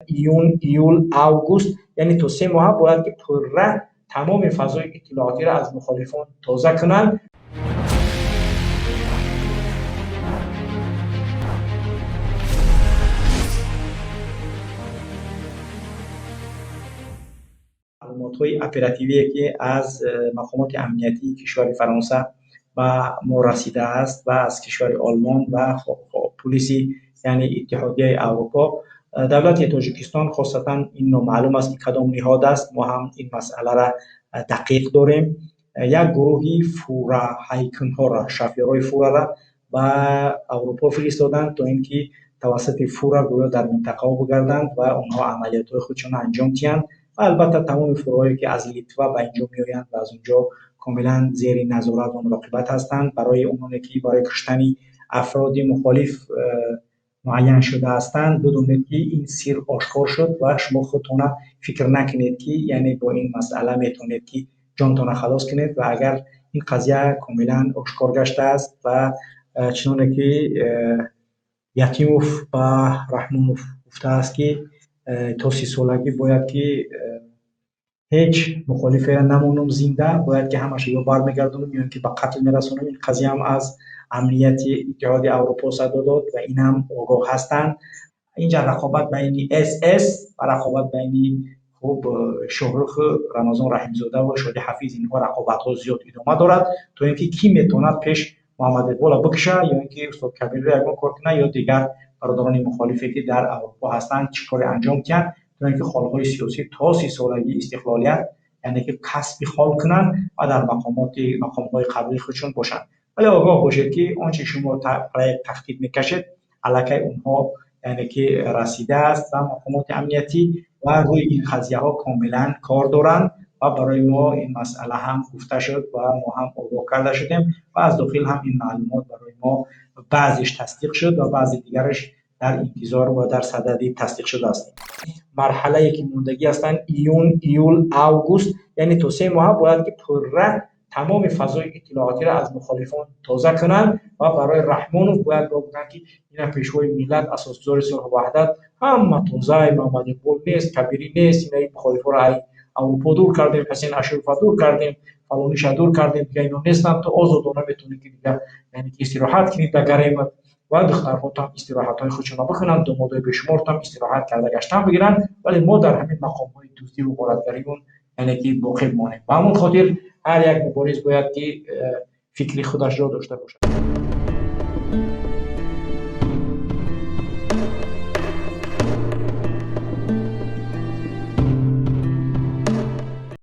Июн, июл, август, яъне то 3 моҳа бояд ки пурра тамоми фазои иттилоотиро аз мухолифон тоза кунанд. Маълумотҳои оперативие, ки аз мақомоти амниятии кишвари Фаронса ба мо расидааст ва аз кишвари Олмон ва пулиси, яъне Иттиҳодияи Аврупо, давлати Тоҷикистон, хосатан ин номаълум аст, ки кадом ниҳод аст, мо ҳам ин масъаларо дақиқ дорем, як гурӯҳи фура ҳайкунҳоро, шофёрҳои фурара ба Аврупо фиристоданд, то ин ки тавассути фура гӯё дар минтақаҳо бигарданд ва онҳо амалиётҳои худшонро анҷом диҳанд. Ва албатта тамоми фураҳое, ки аз Литва ба инҷо меоянд ва аз онҷо, комилан зери назорат ва муроқибат ҳастанд. Барои ононе, ки барои куштани афроди мухолиф муайян шуда ҳастанд, бидонед, ки ин сир ошкор шуд ва шумо худтона фикр накунед, ки яъне бо ин масъала метавонед, ки ҷонтонро халос кунед. Ва агар ин қазия комилан ошкор гаштааст ва чуноне ки Ятимов ба Раҳмонов гуфтааст, ки то 30-солагӣ бояд ки ҳеҷ мухолиферо намонам зинда, бояд ки ҳамаша ё бармегардонам, ё ин ки ба қатл мерасонам. Ин қазияам аз амнияти Иттиҳоди Аврупо садо дод ва ин ҳам огоҳ ҳастанд. Инҷа рақобат байни СС ва рақобат байни хуб Шоҳруху Рамазон Раҳимзода ва Шоди Ҳафиз, инҳо рақобатҳо зиёд идома дорад, то ин ки кӣ метавонад пеш Муҳаммад Иқболро бикша, ё ин ки устод Кабирро ягон кор кунад, ё дигар бародарони мухолифе, ки дар Аврупо ҳастанд, чӣ коре анҷом диҳанд, то ин ки холҳои сиёсӣ то 30-солагии истиқлолият, яъне ки касби хол кунанд ва дар мақомоти мақомҳои қаблии худшон бошанд. Вале огоҳ бошед, ки он чи шумо проект тахдид мекашед, аллакай онҳо, яъне ки расидааст ва мақомоти амниятӣ ва рӯи ин қазияҳо комилан кор доранд. Ва барои мо ин масъала ҳам гуфта шуд ва мо ҳам огоҳ карда шудем ва аз дохил ҳам ин маълумот барои мо баъзеш тасдиқ шуд ва баъзи дигараш дар интизор ва дар садади тасдиқ шудааст. Марҳалае, ки мондагӣ ҳастанд: июн, июл, август, яъне то 3 моҳа бояд ки пурра тамоми фазои иттилоотиро аз мухолифон тоза кунанд. Ва барои Раҳмонов бояд гуфтанд, ки ина пешвои миллат, асосгузори сулҳу ваҳдат, ҳама тозаи, Муҳаммад Иқбол нест, Кабирӣ нест, ина мухолифҳоро ай Аврупо дур кардем, Ҳусейн Ашурова дур кардем, фалониша дур кардем, дига ино нестанд, ту озодона метавонӣ, ки дига, яъне ки истироҳат кунӣ дар гаремат ва духтарҳотам истироҳатҳои худшонро бикунанд, домодои бешумортам истироҳат карда гаштан бигиранд, вале мо дар ҳамин мақомҳои дуздиву ғоратгаримон, яъне ки боқӣ бимонем. Ба ҳамон хотир ҳар як мубориз бояд ки фикри худашро дошта бошад.